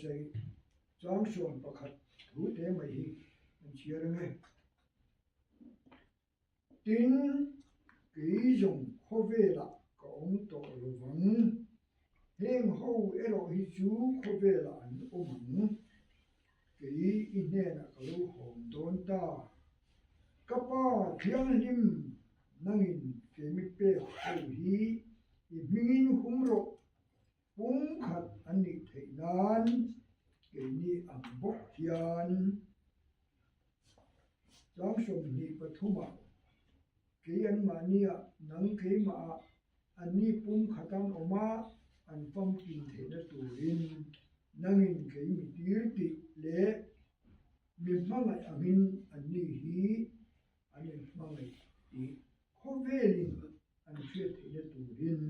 pasarih chang 11 thu te mai hi an chhiar ang e. Tin, kei zawng khawvelah ka awm tawh lo vang. Heng ho erawh hi chu khawvelah an awm ang. Kei i hnenah ka lo hawm dawn ta. Ka pa thianghlim nangin keimi pek ho hi i hmingin hum rawh. Pumkhat an nih theih nan keini ang bawk hian chang 23 ah kei anmahniah nang keimahah anni pumkhat an awm a, an famkim theihna turin nangin kei mi tir tih leh mi hmangaih angin anni hi an inhmangaih tih khawvelin an hriat theihna turin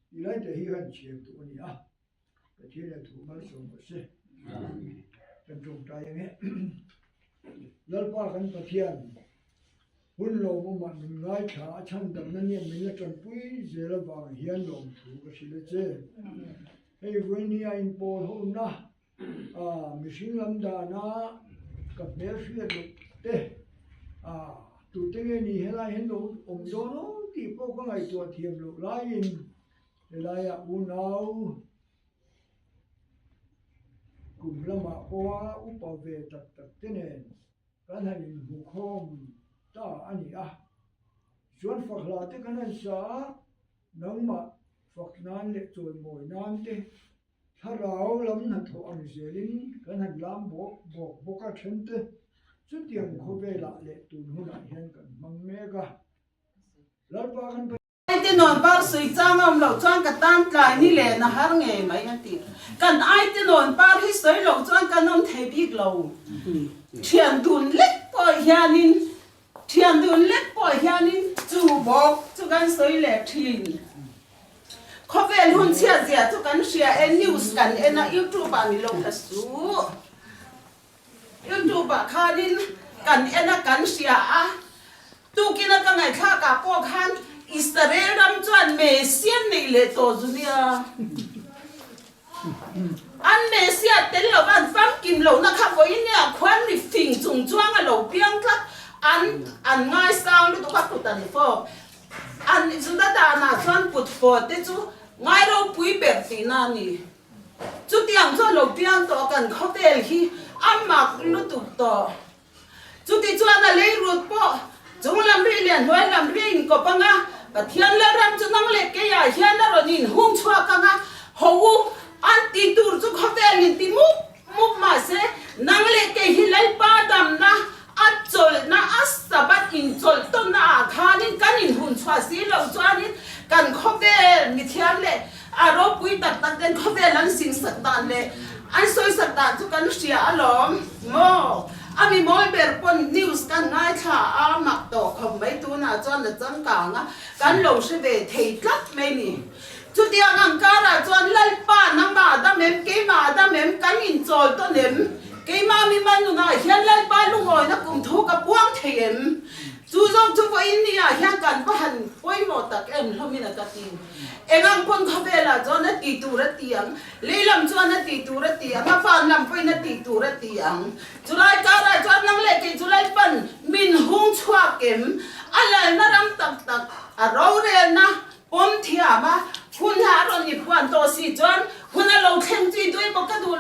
ti lai te hi han chhiar duh a ni a, Pathian a thu malsawm rawh se. Kan tawngtai ang e. Lalpa kan Pathian, hun lawmawmah min ngaithla a chhandamna nia min la tanpui zel avang hian lawmthu ka hrilh a che. Hei vawinia inpawl hona A mihring lam dana ka hmel hriat loh te, a tute nge ni helai hian lo awm dawn aw tih pawh ka ngaihtuah thiam loh laiin helaiah unau kum lamah pawha upa ve tak tak te nen kan han inhmukhawm ta a ni a. Chuan fakhla te kan han sa a, nangmah fak nan leh chawimawi nan te Thlarau lam hnathawh ang zelin kan han lam bawk bawk bawk a then te chutiang khawvelah leh tun hunah hian kan hmang mek a. Lalpa kan Pathian. Aite nawn par sawi chang a awm loh chuan ka tan tlai ni leh na har ngei mai a ti. Kan aite nawn par hi sawi loh chuan kan awm thei bik lo. Thian dun lek pawh hianin Thian dun lek pawh hianin chu bawk chu kan sawi leh thin. Khawvel hun chhiat zia chu kan hria e, news kan en a, youtube ah ni lo kha suh. Youtube ah khanin kan en a, kan hria a, tukin a ka ngaihthlak ah pawh khan Israel ram chuan Messiah neih leh tawh zu nia. An Messiah tel lova an famkim lohna kha vawiin khuan mi fing chung chuang a lo piang tlat. An an ngaisang lutuk a kut an fawk. An Juda danah chuan kut fawh te chu ngai ropui ber tihna a ni. Chutiang chu a lo piang tawh a kan khawvel hi a mak lutuk tawh. Chutichuan a lei rut pawh chung lam ri leh hnuai lam ri a inkawp ang a, Pathian Lalram chu nang leh keiah hian a rawn inhung chhuak ang a, ho u, an ti tur chu khawvel in ti mup mup mah se, nang leh kei hi Lalpa damna, a chawlhna, a Sabbath inchawlh tawnna ah khanin kan inhun chhuah si loh chuanin kan khawvel mithiam leh a ropui tak tak ten khawvel an singsak dan leh an sawisak dan chu kan hria alawm maw? A mi mawi ber pawn news kan ngaithla a mak tawh khawp mai tunah chuan a changkang a kan lo hre ve thei tlat mai ni. Chutiang ang karah chuan Lalpa nangmah a dam em keimah a dam em kan inchawl tawn em? Keimah mi mal nunah hian Lalpa lungawina kum thu ka puang thei em? Chu zawk chu vawiin ni ah hian kan va han pawimawh tak em hlawmin a ka ti. Engang pawn khawvelah chuan a ti tur a ti ang, lei lam chuan a ti tur a ti ang, a van lam pawhin a ti tur a ti ang. Chulai karah chuan nang leh kei chulai pan min hung chhuak em? A lalna ram tak tak, a rorelna pawm thiam a, hun ha a rawn i phuan tawh si chuan hun a lo thleng chu i duh emaw ka duh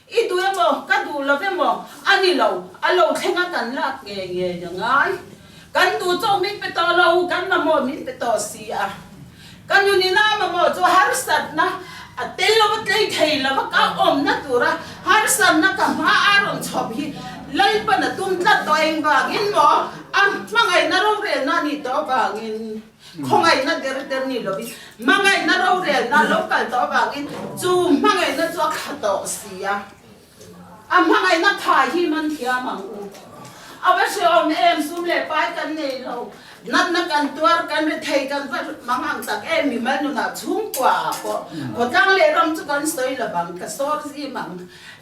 I duh emaw, ka duh lo emaw a ni lo, a lo thleng a kan lak ngei ngei a ngai. Kan duh chauh min pe tawh lo, kan mamawh min pe tawh si a. Ka nunina mamawh chu harsatna a tel lo a tlei thei lo a, ka awmna tura harsatna ka hma a rawn chhawp hi Lalpan a tum tlat tawh engvangin maw a hmangaihna rorelna a nih tawh avangin. Khawngaihna der der ni lovin hmangaihna rorelna lo kal tawh avangin chu hmangaihna chu a thla tawh si a. A hmangaihna tha hi man thiam ang u. A va hrehawm em, sum leh pai kan nei lo, natna kan tuar, kan ri thei, kan va mang ang tak em, mimal nunah chhungkua ah pawh khawtlang leh ram chu kan sawi lo vang, ka sawr zim ang.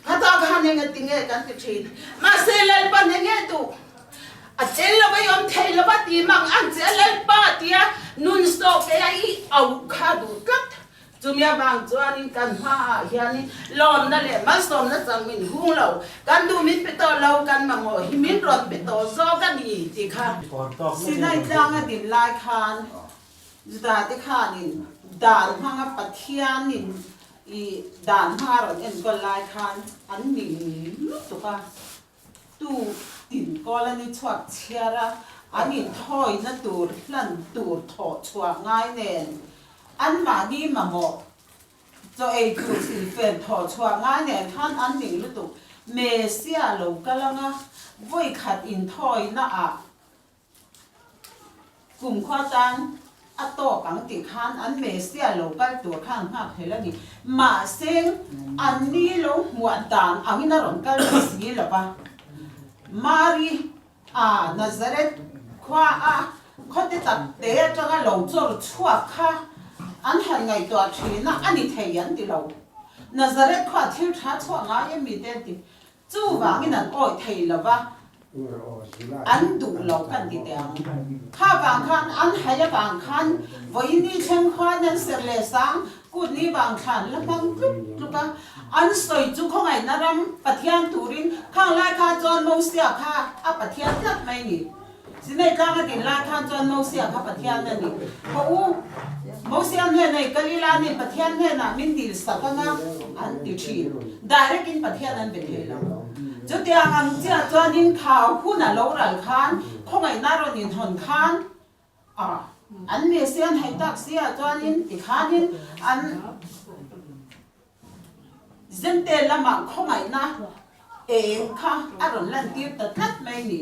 Khatah khan eng a ti nge kan ti thin. Mahse Lalpan enge duh? A tel lo i awm thei lo a ti mang ang che a Lalpa tia nun sawk leh a i auh kha duh tlat. Chumi avang chuanin kan hmaah hianin lawmna leh malsawmna chang min hung lo, kan duh min pe tawh lo, kan mamawh hi min rawn pe tawh zawk a ni tih kha Sinai tlanga din lai khan Judate khanin dan hmanga Pathianin i dan hmanga rawn enkawl lai khan an ning lutuk a. Tu tin kawl an i chhuak chhiar a, an inthawina tur hlan tur thawh chhuah ngai nen, anmahni mamawh chaw ei tur silfen thawh chhuah ngai nen khan an ning lutuk. Mesia lo kal anga vawikhat inthawina ah Kumkhua tan a tawk ang tih khan an Messiah lo kal tur khan nghak hlel a ni. Mahse, an ni lo hmuah dan angin a rawn kal ta si lo va. Mari a Nazareth khua a khawte tak te atanga lo chawr chhuak kha an han ngaihtuah thin a, a ni thei an ti lo. Nazareth khua thil tha chhuah ngai em mi te an ti. Chuvangin an awih thei lo va, an duh lo kan ti teh ang. Kha vang khan an hai avang khan vawiini thleng khuan an serh leh sang kut ni vang thlan la hmang tluk tluk a. An sawi chu khawngaihna ram Pathian turin khang lai kha chuan Mosia kha a Pathian tlat mai ni. Sinai tlanga din lai khan chuan Mosia kha Pathian a ni. Haw u, Mosia hnenah i kal ila ni Pathian hnenah min dil sak anga an ti thin. Direct in Pathian an be thei lo. Chutiang ang chiah chuanin kha hun a lo ral khan khawngaihna rawn inhawn khan a an Messiah an haih tak si ah chuanin tikhanin an Zente lamah khawngaihna eng kha a rawn lantir ta tlat mai ni.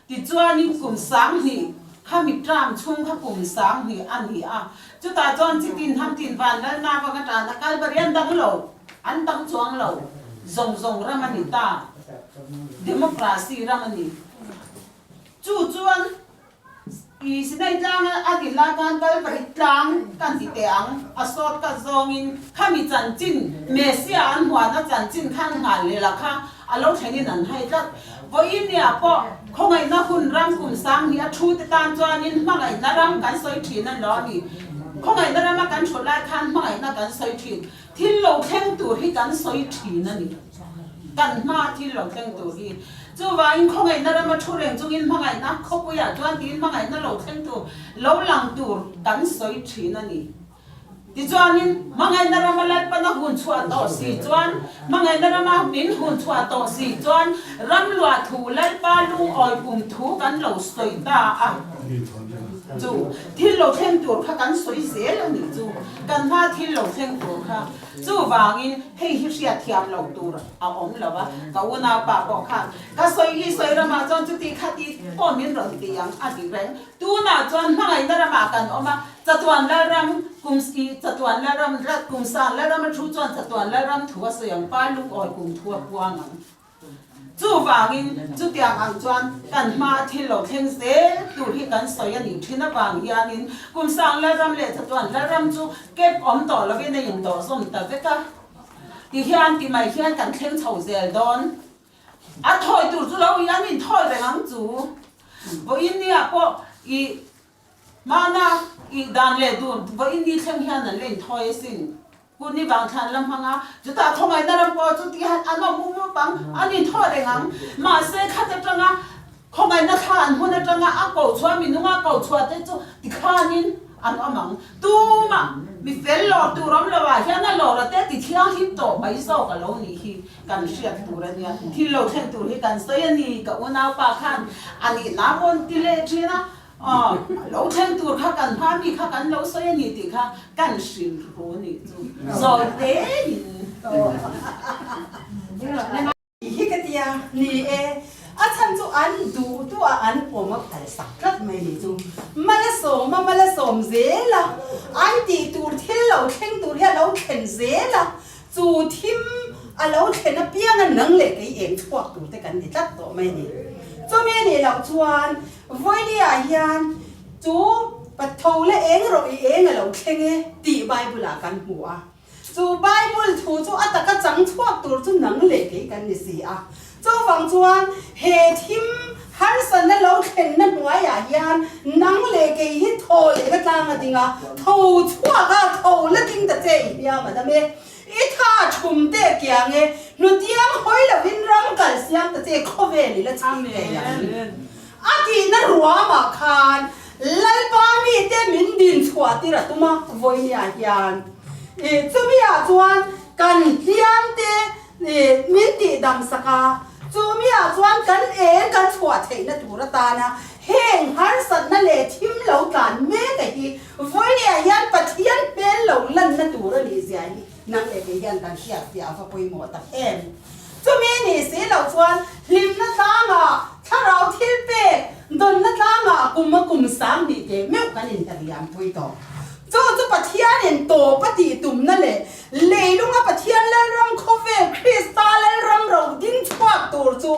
Tichuanin kum 2000 kha mi term chhung kha kum 2000 a ni a. Chutah chuan chitin hamtin van lalna vang atana Kalvari an dang lo, an dang chuang lo. Zawng zawng ram a ni ta. Democracy ram a ni. Chu chuan I Sinai tlang a din lai khan Kalvari tlang kan ti teh ang, a sawt kat zawngin khami chanchin Messiah an huana chanchin khan nghal leh la kha a lo thlenin an hai tlat. Vawiin nia pawh khawngaihna hun ram kum 2000 a thu te tan chuanin hmangaihna ram kan sawi thin a lo ni. Khawngaihna rama kan thu lai khan hmangaihna kan sawi thin. Thil lo thleng tur hi kan sawi thin a ni. Kan hma thil lo thleng tur hi. Chuvangin khawngaihna rama thu reng chungin hmangaihna khawpuiah chuan tiin hmangaihna lo thleng tur, lo lang tur kan sawi thin a ni. Tichuanin hmangaihna rama Lalpana hun chhuah tawh si chuan, hmangaihna rama min hun chhuah tawh si chuan ram luah thu Lalpa lungawi kum thu kan lo sawi ta a. Chu thil lo thleng tur kha kan sawi zel a nih chu, kan hma thil lo thleng tur kha. Chuvangin hei hi hriatthiam lo tur a awm lo a, ka unaupa pawh khan ka sawi i sawi ramah chuan chuti kha ti pawh min rawn ti ang a ti reng. Tunah chuan hmangaihna ramah kan awm a, chatuan lalram kum i chatuan lalram kum sang lalram a thu chuan chatuan lalram thu a sawi ang, pa lungawi kum thu a puang ang. Chuvangin, chutiang ang chuan kan hma thil lo thleng zel tur hi kan sawi a nih thin avang hianin kum sang Lalram leh chatuan Lalram chu kep awm tawh lovin a intawh zawm ta vek a. Ti hian ti mai hian kan thleng chho zel dawn. A thawi tur chu lo i an inthawi reng ang chu. Vawiin nia pawh i hmana i dan leh dun vawiin ni thleng hian an la inthawi asin. Hun hi vangthlan la hmang a, chutah khawngaihna ram pawh chu ti hian an awm up up ang, an inthawh reng ang. Mahse, khat atanga khawngaihna thla an hun atanga a koh chhuah, mi nunga koh chhuah te chu tikhanin an awm ang. Tumah mi fel lawr tur awm lo ah hian a lawr a te ti thianghlim tawh mai zawk a lo nih hi kan hriat tur a nia. Thil lo thlen tur hi kan sawi a ni, ka unaupa khan a nihna rawn ti leh thin a. Aw, lo thleng tur kha kan hma mi kha kan lo sawi a ni tih kha kan hrilh ru a nih chu zawi tein. Hi ka tia, ni e, a chhan chu an duh duh a an awm a phal sak tlat mai ni chu. Mala sawm a, mala sawm zel a, an tih tur thil lo thleng tur hi a lo thlen zel a, chu thim a lo thlen apiang a nang leh kei eng chhuak tur te kan ni tlat tawh mai a ni. Chumi a nih loh chuan Vawinia hian chu patho la eng rawh i eng a lo thleng e tih Bible ah kan hmu a. Chu Bible thu chu a taka chang chhuak tur chu nang leh kei kan ni si a. Chuvang chuan he thim Harsatna lo thlenna hnuaiah hian nang leh kei hi thaw lehna tlang a ding a, tho chhuak a, tho la ding ta che i hliam a dam e. I tha thum teh kiang e, hnutiang hawi lovin ram kal siam ta che khawvel i la chhing ngei ang. A tihna ruamah khan Lalpa mite min din chhuah tir a tum a, vawinia hian chumiah chuan kan hliam te min tihdam sak a, chumiah chuan kan eng kan chhuah theihna tur atana heng harsatna leh thim lo tlan mek a hi vawinia hian Pathian hmel lo lanna tur a nih zia hi Nang leh kei hian kan hriat tih a va pawimawh tak em? Chumi nih si loh chuan hlimna tlangah thlarau thil pek dawnna tlangah kum a kum 2000 teh meuh kan inheriam pui tawh. Chu chu Pathianin tawp a tih tumna leh leilunga Pathian Lalram khawvel Krista Lalram ro ding chhuak tur chu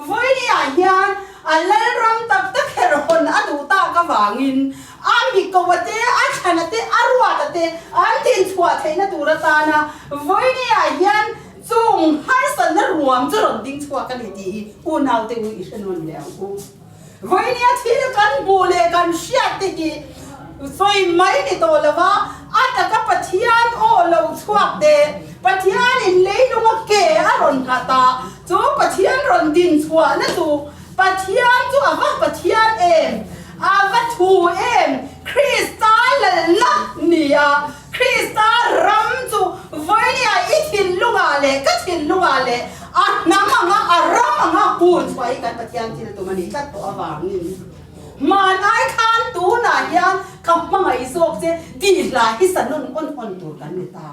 Vawinia hian a Lalram tak tak herhawn a duh tak avangin a mikoa te, a thlana te, a ruata te an dinchhuah theihna tur atana Vawinia hian chung harsatna ruam chu rawn ding chhuak a ni tih hi unaute u i hre nawn leh ang u. Vawinia thil kan hmuh leh kan hriat te hi sawi mai ni tawh lo va, a taka Pathian aw lo chhuak te, Pathianin leilunga ke a rawn nghat a, chu Pathian rawn din chhuahna chu Pathian chu a va Pathian em, a va thu em, Krista lalna ni a, Krista ram chu vawinia i thinlungah leh ka thinlungah leh a hnam anga a ram anga hun chhuah hi kan Pathian thil tum a nih tlat tawh avangin hmanlai khan tunah hian ka hmangaih zawk che tih hla hi sa nawn awn awn tur kan ni ta.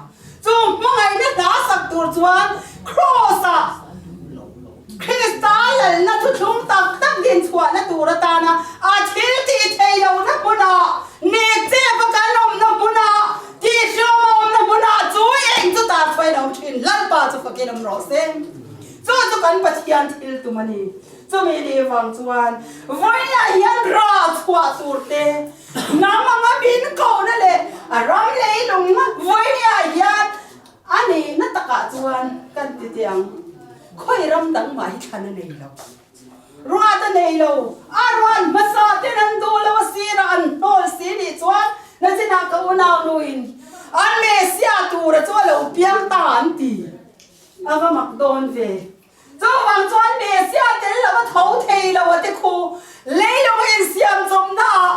Chu hmangaihna hla sak tur chuan Kraws-ah Krista lalna thuthlung tak tak din chhuahna tur atana a thil tih theih lohna hmunah, nek chep a kan awmna hmunah, tihhlawm a awmna hmunah chu eng chu tar chhuain a awm thin. Lalpa chu fakin awm rawh se. Chu chu kan Pathian thil tum a ni. Chumi ni vang chuan vawilah hian rah chhuah tur te, hnam anga min kohna leh a ram leilung vawilah hian A nihna takah chuan kan ti teh ang, khawi ram dang mah hi thlan a nei lo. Ruat a nei lo, a ruat hmasa ten an duh lo a sirah an hnawl si nih chuan nachinah ka unau nuin an Messiah tura chu a lo piang ta an ti. A va mak dawn ve. Chuvang chuan Messiah tel lo a tho thei lo a ti khu. Leilung insiam chawmna ah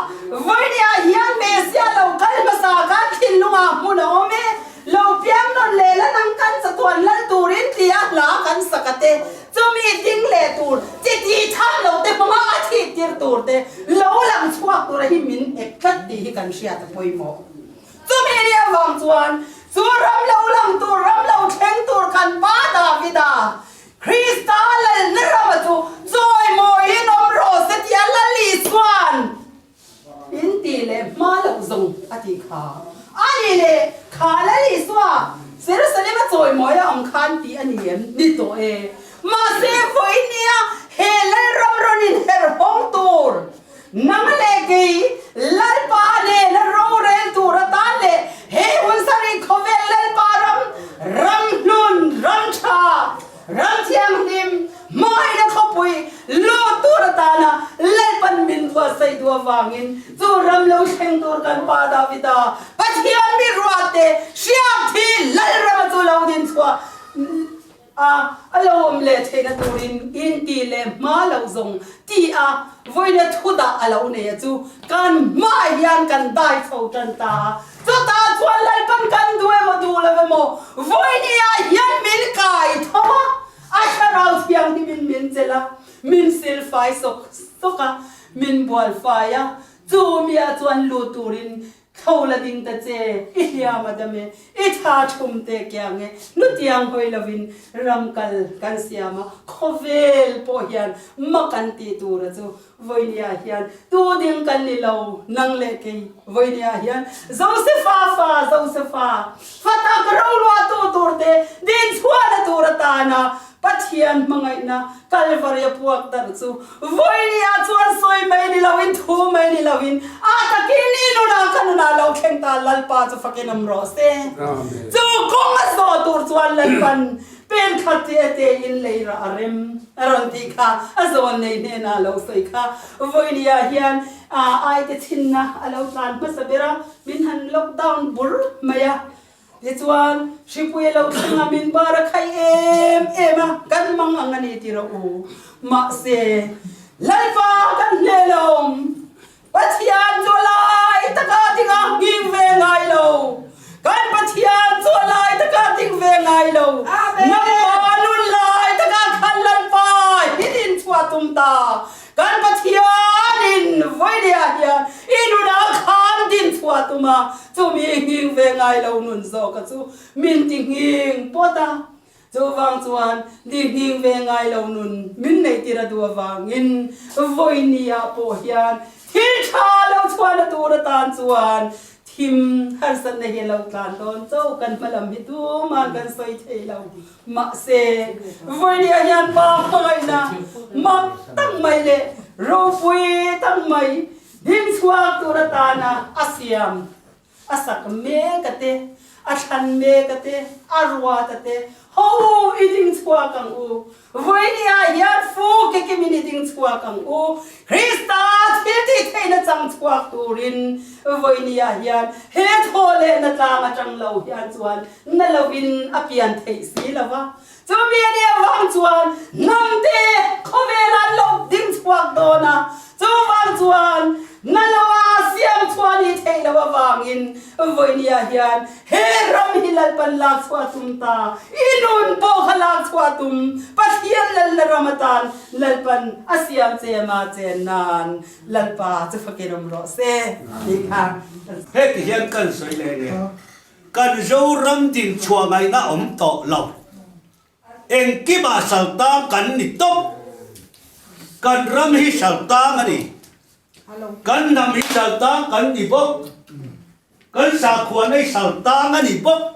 vawinia hian Messiah lo kal hmasa khan thinlungah hmun a awm e. Lo piang nawn leh la nang kan chatuan lal turin tia hla kan sak a te. Chumi ding leh tur, chi ti tham lo te hmanga a thih tir tur te lo lang chhuak tura hi min ep tlat tih hi kan hriat a pawimawh. Chumi ni avang chuan chu ram lo lang tur, ram lo thleng tur kan Pa Davida, Krista lalna rama chu chawimawiin awm rawh se tia Lali chuan in tih leh hma loh zawng a tih kha. A ni le, kha Lali Isua Jerusalem a chawimawi a awm khan tih a ni em? Ni tawh e. Mahse vawiin nia he Lalram rawn inherhawng tur Nang leh kei, Lalpa nena rorel tur atan leh he hun sarih khawvel Lalpa ram, ram hlun, ram tha, ram thianghlim, hmangaihna khawpui lut tur atana Lalpan min buatsaih duh avangin chu ram lo thleng tur kan Pa Davida, Pathian mi ruatte hriak thi Lalrama chu lo din chhuah A, a lo awm leh theihna turin in ti leh hma loh zawng ti a vawiina thu dah a lo nei a chu kan hmaah hian kan dai chho tan ta a. Chutah chuan Lalpan kan duh emaw duh lo emaw vawinia hian min kai tho a, a thlarau thianghlimin min chelh a, min silfai sawk sawk a, min bualfai a, chu miah chuan lut turin Tho la ding ta che, i hliam a dam e, i tha thum te kiang e, nutiang hawi lovin ram kal kan siam a, khawvel pawh hian ma kan tih tura chu vawinia hian tu ding kan ni lo, nang leh kei vawinia hian Josefa fa Josefa fa tak roluahtu tur te dinchhuahna tur atana Pathian hmangaihna Kalvari a puak darh chu vawinia chuan sawi mai ni loin thu mai ni loin a takin i nunah ka nunah lo thleng ta Lalpa chu fakin awm rawh se. Chu kawng a zawh tur chuan Lalpan pe. Pen khat te a te in lei rah a rem a rawn tih kha a zawn nei hnenah a lo sawi kha. Vawinia hian aite chhinna a lo tlan hmasa ber a, min han lockdown bur mai a. Tichuan, hripui a lo thleng a, min bar a khai em em a, kan mang ang a ni ti rawh u. Mahse, Lalpa kan hneh lo. Pathian chu a lai taka ding a nghing ve ngai lo. Kan Pathian chu a lai taka ding ve ngai lo. Nangmah nun lai taka khan Lalpa hi din chhuah tum ta. Kan Pathianin vawinia hian i nunah khan din chhuah tum a, chumi nghing ve ngai lo nun zawka chu min ti nghing pawt a. Chuvang chuan dinghing ve ngai lo nun min neihtir a duh avangin vawinia pawh hian thil tha lo chhuahna tur atan chuan thim harsatna hi a lo tlan dawn chauh kan hma lam hi tuman kan sawi thei lo. Mahse, vawinia hian pa hmangaihna mak tak mai leh ropui tak mai dingchhuak tur atana a siam A sak mek a te, a thlan mek a te, a ruat a te, Ho u, i ding chhuak ang u. Vawinia hian fu kekimin i ding chhuak ang u. Krista thil tih theihna chang chhuak turin vawinia hian he thaw lehna tlang atang lo hian chuan na lovin a pian theih si lo va. Chumi a nih avang chuan hnamte khawvel an lo ding chhuak dawn a, chuvang chuan na loa siam chhuah nih theih loh avangin vawinia hian he ram hi Lalpan lak chhuah tum ta, i nun pawh kha lak chhuah tum, Pathian lalna ram atan Lalpan a siam che ma chen nan Lalpa chu fakin awm rawh se tih kha. Heti hian kan sawi leh nge? Kan Zoram din chhuah ngaihna awm tawh lo. Engkimah saltang kan ni tawp. Kan ram hi saltang a ni. Kan hnam hi saltang kan ni bawk. Kan sakhuana hi saltang a ni bawk.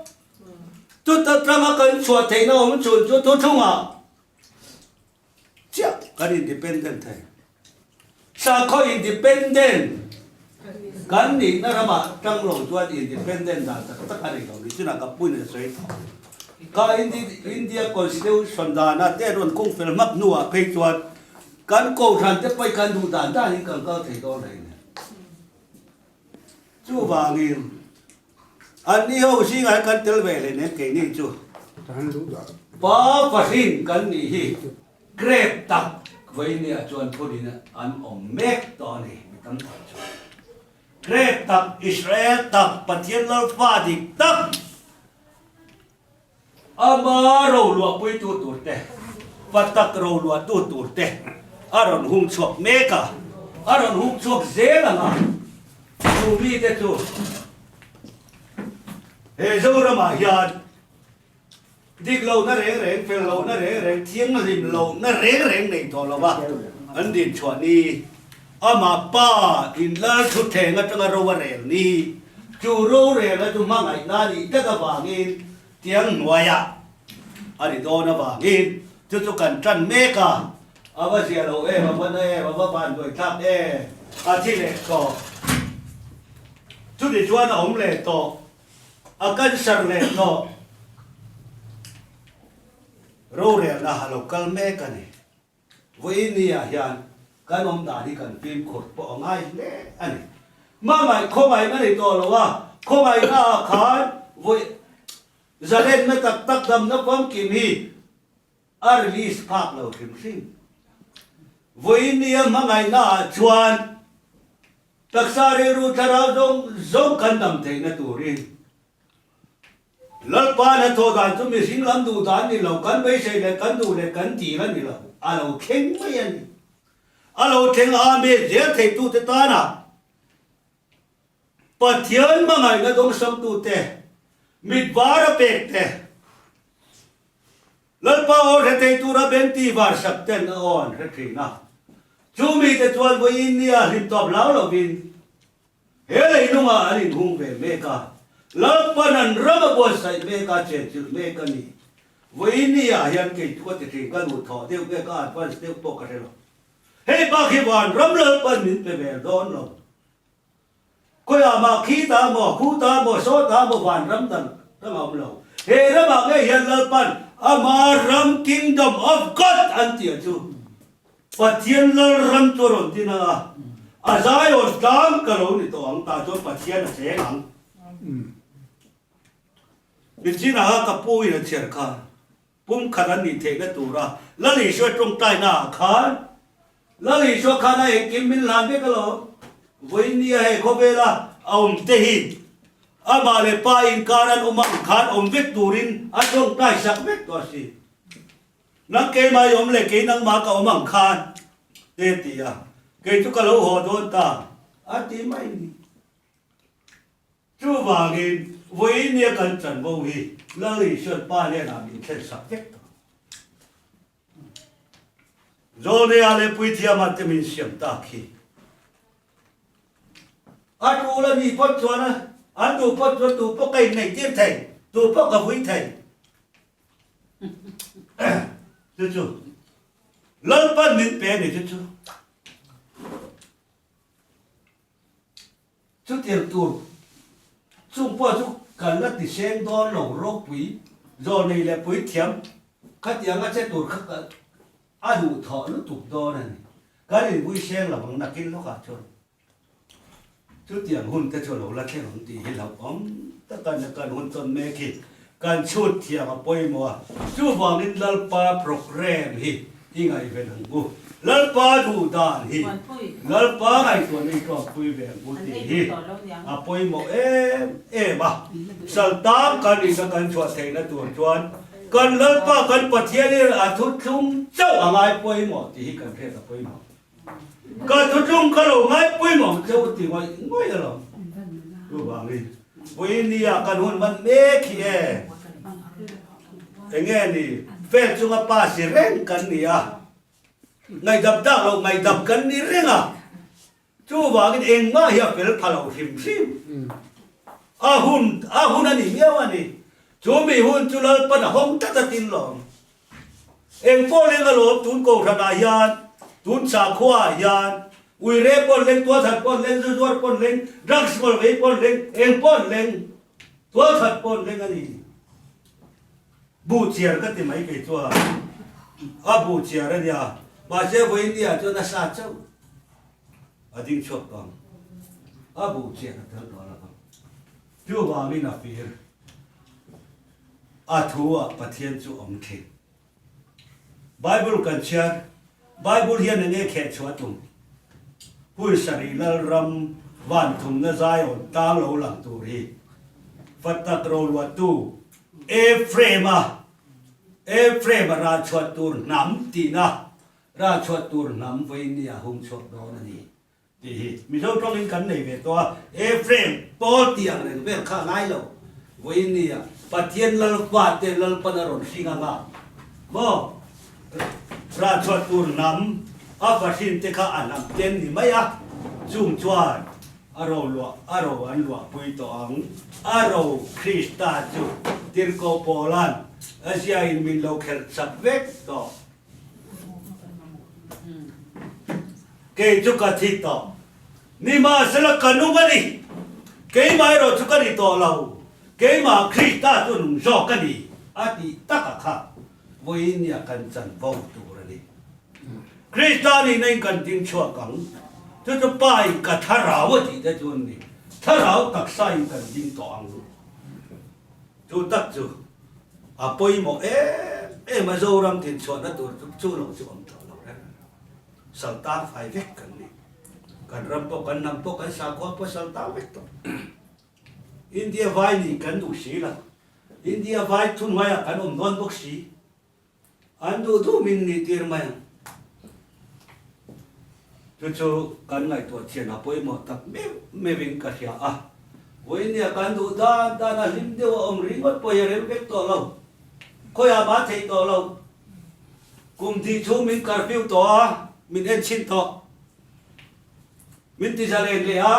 Chuta tanga kan chhuah theihna awm chhun chu thuchhungah chiah kan independent thei. Sakhaw independent kan nihna ramah tang lo chuan independent dan tak tak a nei lo ni chunah ka puin a sawi tawh. Kha India Constitution dana te rawn kung fel hmak hnuah phei chuan kan kohhran te pawh hi kan duh dan danin kan kal thei dawn reng a ni. Chuvangin Anni ho zingah hian kan tel ve hle nen keini chu pa fahrin kan nih hi. Grape tak vawinia chuan phurin an awm mek tawh a ni mi tam tak chuan. Grape tak Israel tak Pathian Lalfa dik tak Ama roluahpuitu turte, pa tak roluahtu turte a rawn hung chhuak mek a, a rawn hung chhuak zel ang a, chu mite chu he Zoramah hian dik lohna reng reng, fel lohna reng reng, thianghlim lohna reng reng nei tawh lo va an din chhuah ni, ama pa inlal thutthleng atanga ro a rel ni. Chu rorelna chu hmangaihna a nih tak avangin tiang hnuaiah a ni dawn avangin chu chu kan tan mek a, a va zia lo em, a va na em, a va van buai thlak em, a thi leh tawh. Chuti chuan a awm leh tawh, a cancer leh tawh. Rorelna a lo kal mek a ni. Vawinia hian kan awm dan hi kan fimkhur pawh a ngai hle a ni. Hmangaih khawngaihna ni tawh lo a, khawngaihna ah khan vawi zalenna tak tak damna famkim hi a release phak lo hrim hrim. Vawinia hmangaihna ah chuan taksa rilru thlarau zawng zawng kan dam theihna turin Lalpa hnathawh dan chu mihring lam duh dan ni lo, kan beisei leh kan duh leh kan dil a ni lo, a lo thleng mai a ni. A lo thleng a mi zel theitute tana Pathian hmangaihna dawngsawmtute mit var a pek te, Lalpa aw hre thei tura bengti var sak ten a aw an hre thin a. Chu mite chuan vawiin nia hlim tawp hlau lovin, He leilungah an inhung ve mek a, Lalpan an ram a buatsaih mek a, chenchilh mek a ni. Vawiin ni ah hian kei chu ka ti thin, ka duh thawh deuh nge ka advance deuh pawh ka hre lo. Hei bak hi van ram Lalpan min pe ve dawn lo. Khawiah mah khi ta maw, khu ta maw, saw ta maw van ram dang dang a awm lo. He ramah ngei hian Lalpan ama ram Kingdom of God an tih chu Pathian Lalram chu a rawn tin ang a, a Zion tlang ka lo ni tawh ang tah chuan Pathian a cheng ang. Nichinah kha ka pu in a chhiar kha pumkhat an nih theihna tura Lal Isua tawngtaina ah khan Lal Isua khan a engkim min hlan vek alawm. Vawinia hei khawvela a awm te hi amah leh pa inkar an awm ang khan awm vek turin a tawngtai sak vek tawh a si. Nang keimah i awm leh kei nangmah ka awm ang khan te ti a, kei chu ka lo haw dawn ta a ti mai ni. Chuvangin vawinia kan chanvo hi Lal Isuan Pa hnenah min thlen sak vek tawh. Zawlneiah leh Puithiamah te min siam tak hi. A tul a nih phawt chuan an duh phawt chuan tu pawh ka inneih tir thei, tu pawh ka vui thei. Chu chu Lalpan min pe a ni chu chu. Chutiang tur chung pawh chu kan la ti seng dawn lo ropui zawlnei leh puithiam khatiang a che tur kha a duhthawh lutuk dawn a ni. Kan inbui seng lo ang nakin lawkah chuan chutiang hun te chu a lo la thleng ang tih hi hlauhawm taka kan hun tawn mek hi kan chhut thiam a pawimawh a. Chuvangin Lalpa programme hi I ngaihven ang u. Lalpa duh dan hi Lalpa ngaihtuahna i tlawmpui ve ang u tih hi a pawimawh em em a. Saltam kan inna kan chhuah theihna tur chuan kan Lalpa kan Pathian hi a thuthlung chauh a ngai pawimawh tih hi kan hriat a pawimawh. Ka thuthlung ka lo ngai pawimawh ang che u ti ngawih ngawih alawm. Chuvangin Vawinia kan hun hman mek hi e. Enge ni, fel chunga pa si reng kan ni a, ngaihdam tak loh ngaihdam kan ni reng a, chuvangin engmah hi a fel pha lo hrim hrim. A hun, a hun a ni miau a ni. Chu mi hun chu Lalpan a hawng tlat a tin lawm. Eng pawh leng alawm tun kohhranah hian, tun sakhuaah hian, uire pawn leng, tualthat pawn leng, zu zuar pawn leng, drugs ngawlh vei pawn leng, eng pawn leng, Tualthat pawn leng a ni. Buh chiar ka ti mai kei chuan a buh chiar a nia, mahse vawiin chuan a sa chauh a ding chhuak tawh ang. A buh chiar a tel tawh lo ang. Chuvangin a fir a thu ah Pathian chu awm thin. Bible kan chhiar, Bible hian enge kheh chhuah tum? Hun sarih Lalram van thumna Zion tlang lo lang tur hi Fatak roluahtu Ephraim-a Ephraim-a rah chhuah tur hnam tihna rah chhuah tur hnam vawiin a hung chhuak dawn a ni tih hi Mizo tawngin kan nei ve tawh a, Ephraim pawl tih ang reng vel kha a ngai lo. Vawiin nia Pathian Lalpa te Lalpan a rawn hring ang a maw? Rah chhuah tur hnam a fahrin te kha a hnam ten ni mai a, chung chuan a ro luah a ro an luahpui tawh ang. A ro Krista chu Tirhkoh Paula'n a ziain min lo khelh chak vek tawh. Kei chu ka thi tawh. Nimahsela ka nung a ni. Keimah erawh chu ka ni tawh lo. Keimah Krista chu nung zawk a ni, a tih taka kha vawiin nia kan chanvo tur a ni. Krista nihna in kan ding chhuak ang. Chu chu Pa in ka thlarau a tih te chu an ni. Thlarau taksa in kan ding tawh ang. Chu tak chu a pawimawh em em a, Zoram dinchhuahna tur chu chu lo chu awm tawh lo reng. Saltang fai vek kan ni. Kan ram pawh, kan hnam pawh, kan sakhua pawh saltang vek tawh. India vai nih kan duh si lo. India vai thuhnuaiah kan awm dawn bawk si. An duh duh min nih tir mai ang. Chu chu kan ngaihtuah thian a pawimawh tak meuh meuhin ka hria a. Vawinia kan duh dan dan a hlim deuh a awm ringawt pawh hi a rem vek tawh lo. Khawiah mah theih tawh lo. Kum tih chhung min curfew tawh a, min en chhin tawh. Min ti zalen leh a,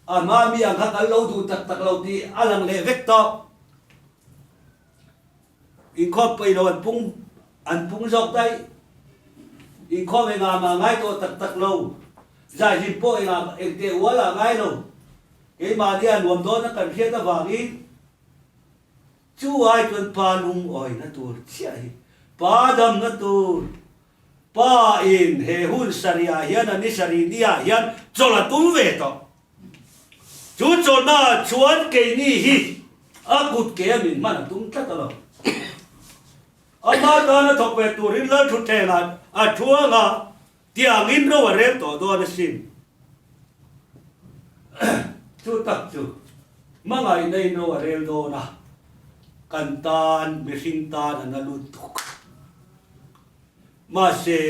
a hma mi ang kha kan lo duh tak tak lo tih a lang leh vek tawh. Inkhawm paih lo an pung an pung zawk daih. Inkhawm engah mah ngai tawh tak tak lo. Zaihlim pawh engah engteh ual ah ngai lo. Keimahni a nuam dawn a kan hriat avangin. Chu ai chuan pa lungawina tur chiah hi pa damna tur pa in he hun sarih ah hian a ni sarih ni ah hian chawlh a tum ve tawh. Chu chawlhna ah chuan keini hi a kut ke a min hman a tum tlat a lo. Ama tana thawk ve turin Lalthutthleng ah a thuang a, tiangin ro a rel tawh dawn asin. Chu tak chu hmangaihna in ro a rel dawn a, kan tan mihring tan a na lut tuk. Mahse,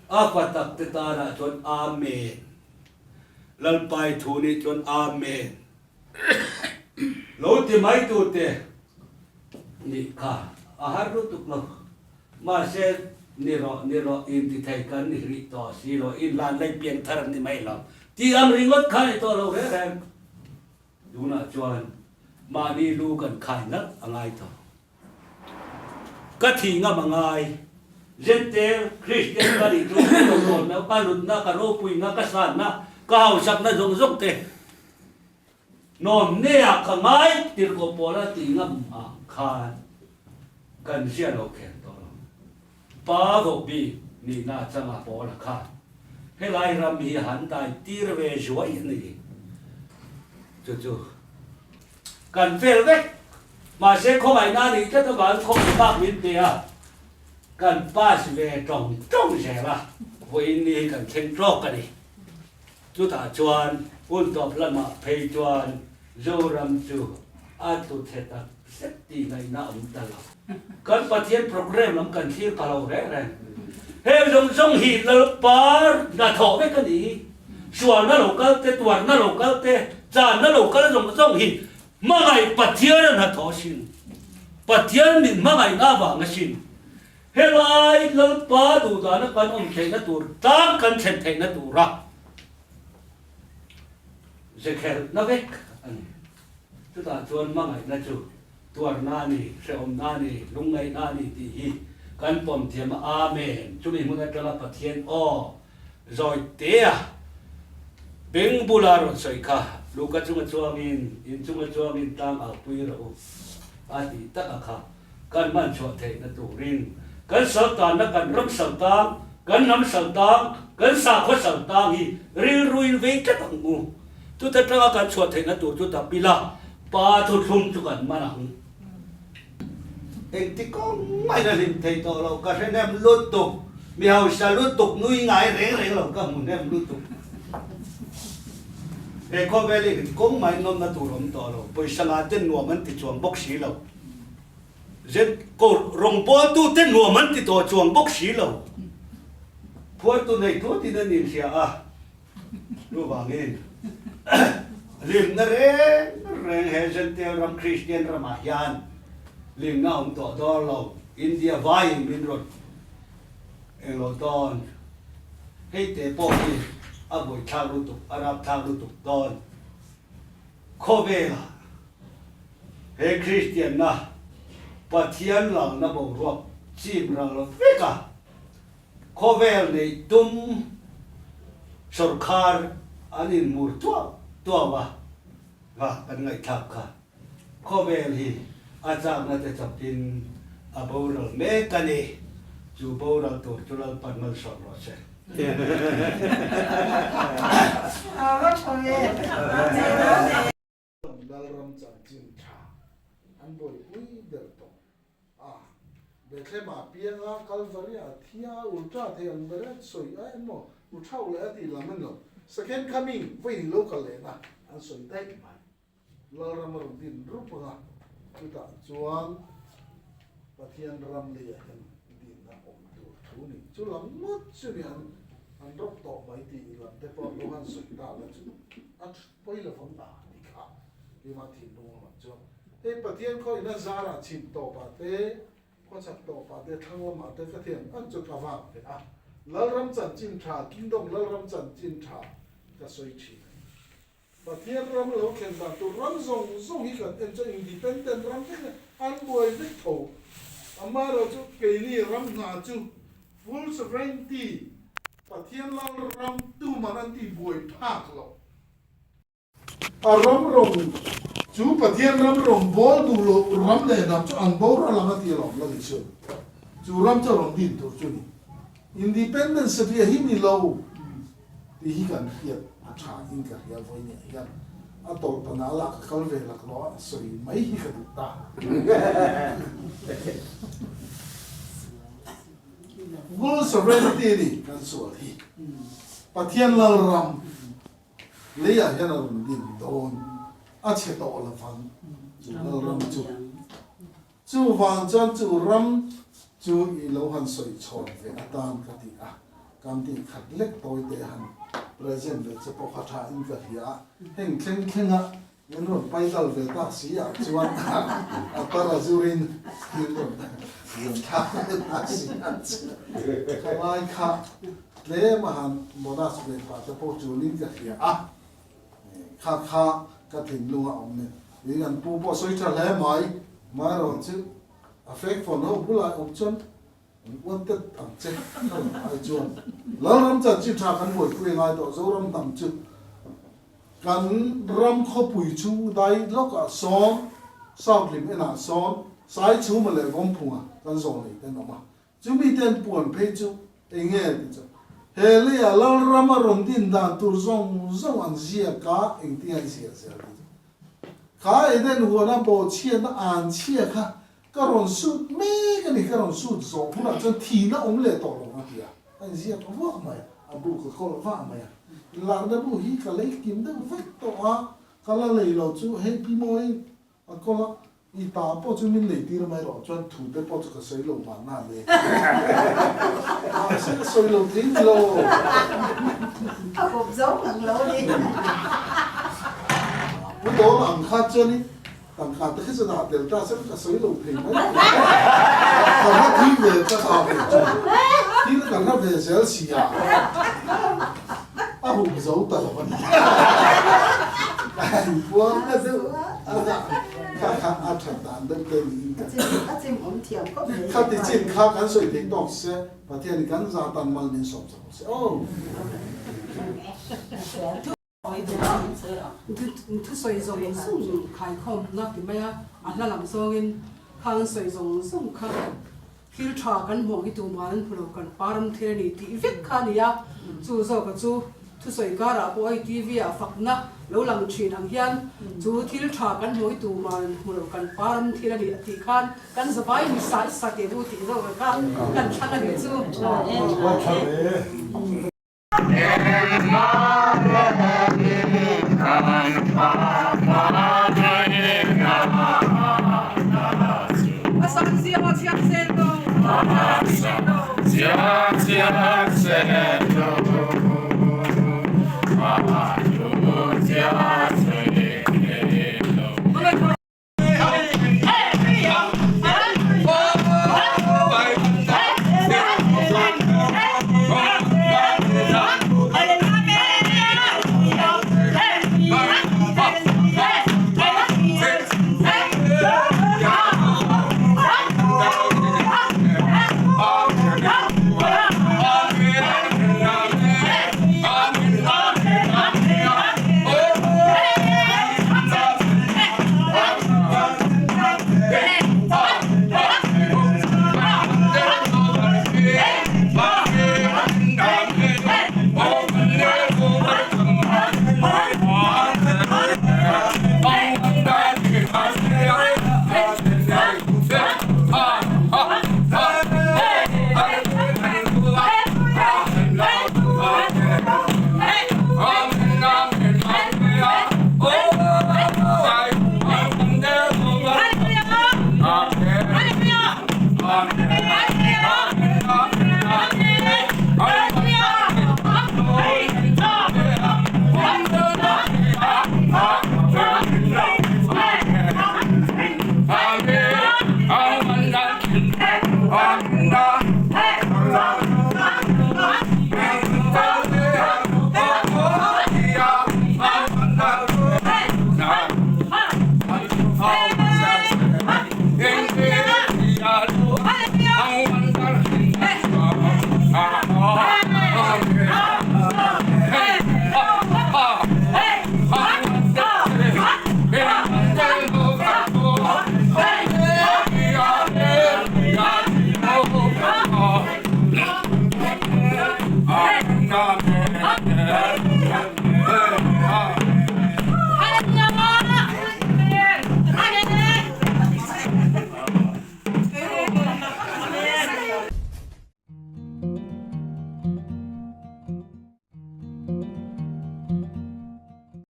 a fa tak te tanah chuan Amen. Lalpai thu nih chuan Amen. Lo ti mai tute nih kha a har lutuk lo. Mahse, ni rawh, ni rawh, intithei kan ni rih tawh si lo, inlan lei pian thar an ni mai lo tih ang ringawt kha ni tawh lo reng reng. Tunah chuan mahni lu kan khai nalh a ngai tawh. Ka thih ngam a ngai. Zente Kristian ka nih chu ka lawmna, ka hlutna, ka ropuina, ka sanna, ka hausakna zawng zawng te Nawmnea ka ngai tirhkoh pawla tih ngam ah khan kan zia lo kher tawh lo. Pa vawk bik nihna changa pawla khan helai ram hi han dai tir ve zuai a ni. Chu chu kan fel vek. Mahse khawngaihna a nih tlat avangin khawngaih bak min pe a, kan pass ve tawng tawng zel a, vawiin ni hi kan thleng tawk a ni. Chutah chuan hun tawp lamah phei chuan Zoram chu a tlu chhe tak zet tih ngaihna awm ta lo. Kan Pathian program lam kan thlir pha lo reng reng. Heng zawng zawng hi Lalpa hnathawh vek a ni hi. Sualna lo kal te, tuarna lo kal te, channa lo kal zawng zawng hi hmangaih Pathian a hnathawh asin. Pathian min hmangaihna avang asin. Helai Lalpa duhdana kan awm theihna tur tlang kan thlen theihna tura zekhelhna vek a ni. Chutah chuan hmangaihna chu tuarna a ni, hrehawmna a ni, lungngaihna a ni tih hi kan pawm thiam a, Amen. Chumi hmun atanga Pathian aw zawi tea beng bula rawn sawi kha Luka chunga chuangin, in chunga chuangin tlang au pui rawh u a tih taka kha. Kan hman chhuah theihna turin kan saltanna kan ram saltang, kan hnam saltang, kan sakhua saltang hi rilruin vei tlat ang u. Chuta tanga kan chhuah theihna tur chu tapila pa thuthlum chu kan man ang. Engti kawng mahin a hlim thei tawh lo, ka hre hnem lutuk, mi hausa lutuk nui ngai reng reng lo ka hmu hnem lutuk. He khawvel hi engti kawng mahin nawmna tur awm tawh lo, pawisa ngah ten nuam an ti chuang bawk si lo. Zet ko rawngbawltute nuam an ti tawh chuang bawk si lo. Phuartu nei thuatin an inhria a, chuvangin hlimna reng reng he Zentail ram Kristian ramah hian hlimna awm tawh dawn lo. India vaiin min rawn englo dawn. Hei te pawh hi a buaithlak lutuk, a rapthlak lutuk dawn. Khawvelah he Kristianna Pathian lalna boruak chim ral vek a, khawvel neih tum sawrkhar an inhmur tuau tuau a, va kan ngaihthlak kha. Khawvel hi a chakna te chawpin a boral mek a ni. Chu boral tur chu Lalpan malsawm rawh se. Lalram chanchin tha an buaipui ber tawh a, Bethlehem-ah a piang a, Calvary-ah a thi a, ultra thei ang ber a sawi a emaw, u thauh leh a tih lam a ni lo. Second coming, vawiin lo kal lehna an sawi daih mai. Lalram a rawn din rup ang a, chutah chuan Pathian ram leiah hian dinna awm tur thu ni. Chu lam ngawt chu ni an an rawp tawh mai tih lam te pawh lo han sawi ta la chu a pawi lo vang ta ti kha keimah thinlung lamah chuan hei Pathian khawihna zarah chhim tawpah te khawchhak tawpah te thlang lamah te ka thiam ang chu ka vang ve a, Lalram chanchin tha Kingdom Lalram chanchin tha ka sawi thin a ni. Pathian ram lo thlen dan tur ram zawng zawng hi kan en chuan independent ram vek a, an buai vek tho. Amaherawhchu keini ram hna chu full sovereignty, Pathian lal ram tuman an tih buai phak loh. A ram rawn. Chu Pathian ram rawngbâwl duh loh ram leh hnam chu an boral ang a ti alawm la Isuan. Chu ram chu a rawn din tur chu a ni. Independence satliah hi ni lo tih hi kan hriat a tha in ka hria vawiin ah hian a tawlh panah lah ka kal ve laklawh a sawi mai hi ka duh ta. World sovereignty a ni kan sual hi. Pathian Lalram leiah hian a rawn din dawn a chhe tawh lovang chu Lalram chu. Chuvang chuan chu ram chu i lo han sawi chhawn ve atan ka ti a, kan tih khat lek tawi te han present ve che pawh kha tha in ka hria a, heng thleng thleng a min rawn pai dal ve tak si ah chuan a tar a zurin min rawn rawn thla ve tak si ah chuan khalai kha tlem a han bonus ve pah te pawh chulin ka hria a. Kha kha ka thinlung a awm ni. Tiin an pu pawh sawi tha hle mai. Amaherawh chu a fake phone ho bulah awm chuan an uan tet ang che ka rawn ai chuan Lalram chanchin tha kan buaipui a ngai tawh Zoram hnam chu kan ram khawpui chhung dai lawkah sawn South lim enah sawn Saichhuma leh Vawmphunga kan zawh nei ten awm a. Chumi ten puan phei chu eng nge ti chu he leiah Lalram a rawn din dan tur zawng zawng an ziak a, engtin an ziah zel ti chu. Kha Eden huana bawhchhiatna an chhia kha ka rawn sut mek a ni, ka rawn sut zawh hunah chuan thihna awm leh tawh lo a ti a, a inziak vak mai a, a bu ka kawl vah mai a. Larna bu hi ka lei kim deuh vek tawh a, ka la lei lo chu hei pi mawi A kawl a, I ta pawh chu min lei tir mai rawh chuan thu te pawh chu ka sawi lo mahna le. Mahse ka sawi lo thei ni lo. A kawp zo ngang lo a ni. Pu Dawn ang kha chuan i tangka te khi chu dah tel ta se ka sawi lo thei mai lo. Ka hla thi ve ta ta ve chu. Thil ka hla ve zel si a. A hum zo ta lo a ni. Ka inpuang na deuh a kha kha a that dan deuh te niin ka A chim awm thiam khawp mai. Kha ti chin kha kan sawi thei tawk se Pathian in kan za tan mal min sawm chak se aw. Thusawi zawng zawng khaikhawmna ti mai a, a hla lam zawngin khang sawi zawng zawng kha Thil tha kan hmuh hi tumah an hmu lo, kan pa ram thil a ni tih vek kha a ni a, chu zawka chu thusawi karah pawh hei TV ah fakna lo lang thin ang hian chu thil tha kan hmuh hi tumah an hmu lo, kan pa ram thil a ni a tih khan kan zavai mi sa i sa teh u tih zawka kha kan thlang a nih chu.